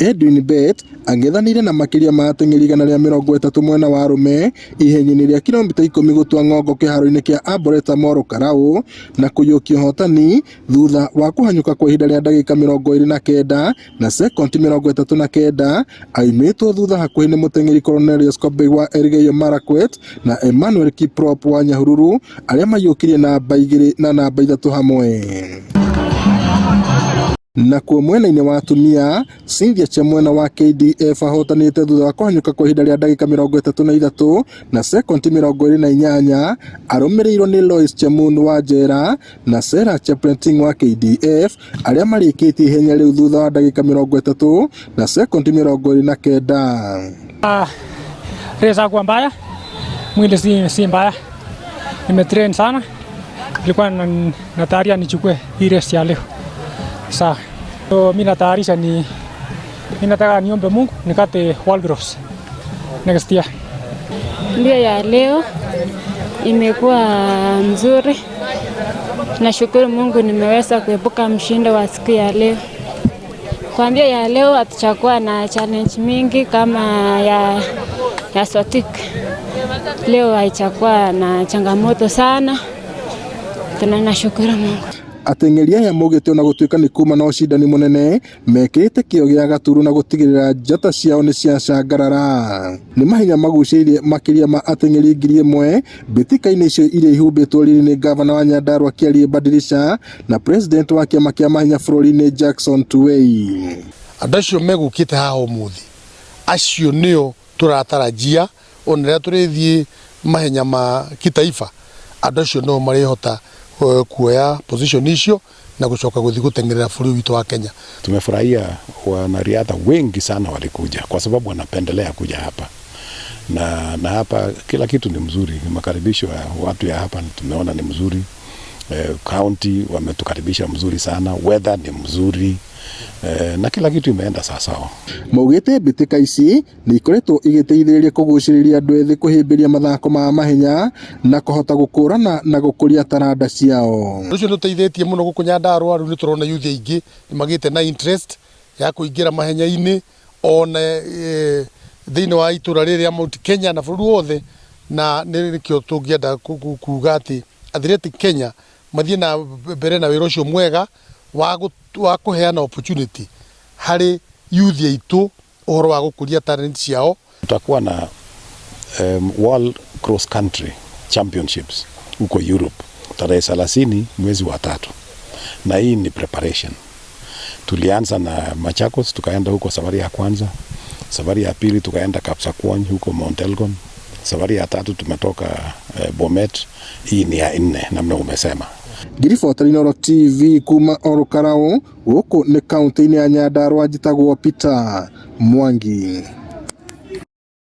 Edwin Bett ang'ethanĩire na makĩria ma ateng'eri 130 mwena wa arũme ihenya-inĩ rĩa kilomita 10 gũtua ng'ongo kĩharo-inĩ kĩa Arboretum Ol Kalou na kũiyũkia ũhotani thutha wa kũhanyũka kwa ihinda rĩa ndagĩka 29 na sekondi 39 aumĩtwo thutha hakuhĩ nĩ mũteng'eri Cornelius Kobei wa Elgeyo Marakwet na Emmanuel Kiprop wa Nyahururu arĩa maiyũkirie namba 2 na namba 3 hamwe. Nakuo mwena-inĩ wa atumia, Cynthia Chemwena wa KDF ahotanĩte thutha wa kũhanyũka kwa ihinda rĩa ndagĩka 33 na sekondi 28 arũmĩrĩirwo nĩ Lois Chemun wa Njera na Sarah Chepleting wa KDF arĩa marĩkĩtie ihenya rĩu thutha wa ndagĩka 30 na sekondi 29. Race hakuwa mbaya, mwili si mbaya, nimetrain sana, nilikuwa natayarisha nichukue hii race ya leo. Sawa, so mimi natayarisha ni mimi nataka niombe Mungu nikate World Cross next year. Mbio ya leo imekuwa mzuri. Nashukuru Mungu nimeweza kuepuka mshindo wa siku ya leo. Kwa mbio ya leo hatuchakuwa na challenge mingi kama ya Sotik. Leo haichakuwa na changamoto sana. Tunashukuru Mungu. Ateng'eri aya maugĩte ona gũtuĩka nĩ kuma na ũcindani mũnene mekĩrĩte kĩo gĩa gaturu na gũtigĩrĩra njata ciao nĩ ciacangarara. Nĩ mahenya magucĩrĩirie makĩria ma ateng'eri 1000 mbĩtĩka-inĩ icio iria ihumbĩtwo riri nĩ ngavana wa Nyandarua Kĩarie Badilisha na president wa kĩama kĩa mahenya bũrũri-inĩ Jackson Tuwei. Andũ acio megũkĩte haha ũmũthĩ acio nĩo tũratarajia ona rĩrĩa tũrĩthiĩ mahenya ma kitaifa andũ acio nĩo marĩhota kuoya position icio na gũcoka gũthiĩ gũteng'erera bũrũri witũ wa Kenya. Tumefurahia wanariadha wengi sana walikuja kwa sababu wanapendelea kuja hapa na hapa kila kitu ni mzuri. Makaribisho ya watu ya hapa tumeona ni mzuri. County wametukaribisha mzuri sana, weather ni mzuri, na kila kitu imeenda sawasawa. Maugĩte mbĩtĩka ici nĩ ikoretwo igĩteithĩrĩria kũgucĩrĩria andũ ethĩ kũhĩmbĩria mathako ma mahenya na kũhota gũkũrana na gũkũria taranda ciao. Ũndũ ũcio nĩ ũteithĩtie mũno gũkũ Nyandarũa. Rĩu nĩ tũrona youth aingĩ nĩ magĩte na interest ya kũingĩra mahenya-inĩ ona thĩinĩ wa itũra rĩrĩ rĩa Mount Kenya na bũrũri wothe, na nĩkĩo tũngĩenda kuga atĩ Athletic Kenya mathiĩ na mbere na wĩra ũcio mwega wa kũheana opportunity harĩ youth aitũ ũhoro wa gũkũria talent ciao. Tutakuwa na World Cross Country Championships huko Europe tarehe 30 mwezi wa 3, na hii ni preparation. Tulianza na Machakos, tukaenda huko safari ya kwanza, safari ya pili tukaenda Kapsokwony huko Mount Elgon, safari ya tatu tumetoka Bomet. Hii ni ya nne namna umesema. Ngiribota Inooro TV kuma Ol Kalou gũkũ nĩ kaunti-inĩ ya Nyandarua, njĩtagwo Peter Mwangi.